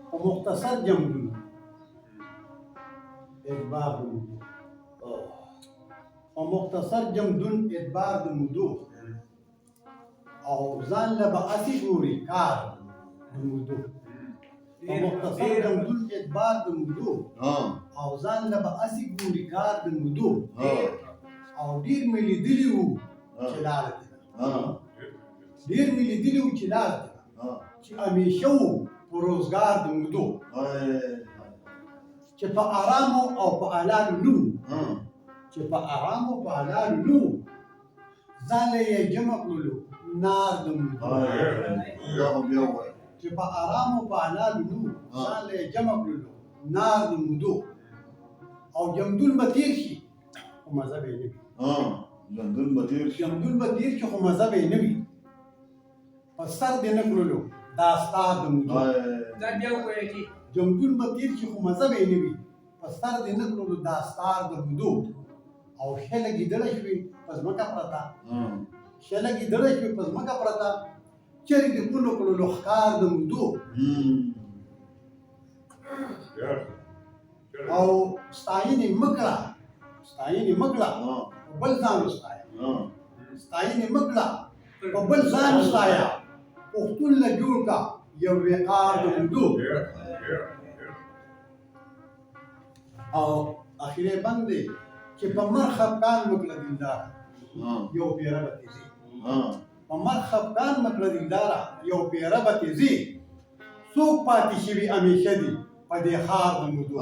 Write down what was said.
په مختصر جمدون اعتبار د مودو، په مختصر جمدون اعتبار د مودو، او ځان له به هسې ګوري کار د مودو. په مختصر جمدون اعتبار د مودو، او ځان له به هسې ګوري کار د مودو. او ډېر مې لیدلي وو چې لاړه ترېنه، ډېر مې لیدلي وو چې لاړه ترېنه، چې همیشه وو په روزګار د مودو، چې په آرامو او په حلالو نه وو، چې په آرامو په حلالو نه وو، ځان له یې جمع کړلو نار د مودو. چې په آرامو په حلالو نه وو، ځان له یې جمع کړلو نار د مودو. او جمدون به تېر شي خو مزه به یې نه وي. ژوندون به تېر شي، جمدون به تېر شي خو مزه به یې نه وي. په سر دې نه کړلو دا ستا د مودو. دا بیا ووایه چې جمدون به تېر شي خو مزه به یې نه وي، په سر دې نه کړلو دا ستار د مودو. او شله ګیدړه شوې په ځمکه پرته، شله ګیدړه شوې په ځمکه پرته، چېرې دې کونو کړلو ښکار د مودو. او ستاینې مه کړه، ستاینې مه کړه په بل ځان وستایه، ستاینې مه کړه په بل ځان وستایه، پښتون له جوړ کا یو وقار د مودو. او اخیری بند دی چې په مر خفګان وکړه دینداره یو پیره به تېزي، په مر خفګان مکړه دینداره یو پیره به تېزي، څوک پاتې شوي همیشه دي په دې ښار د مودو.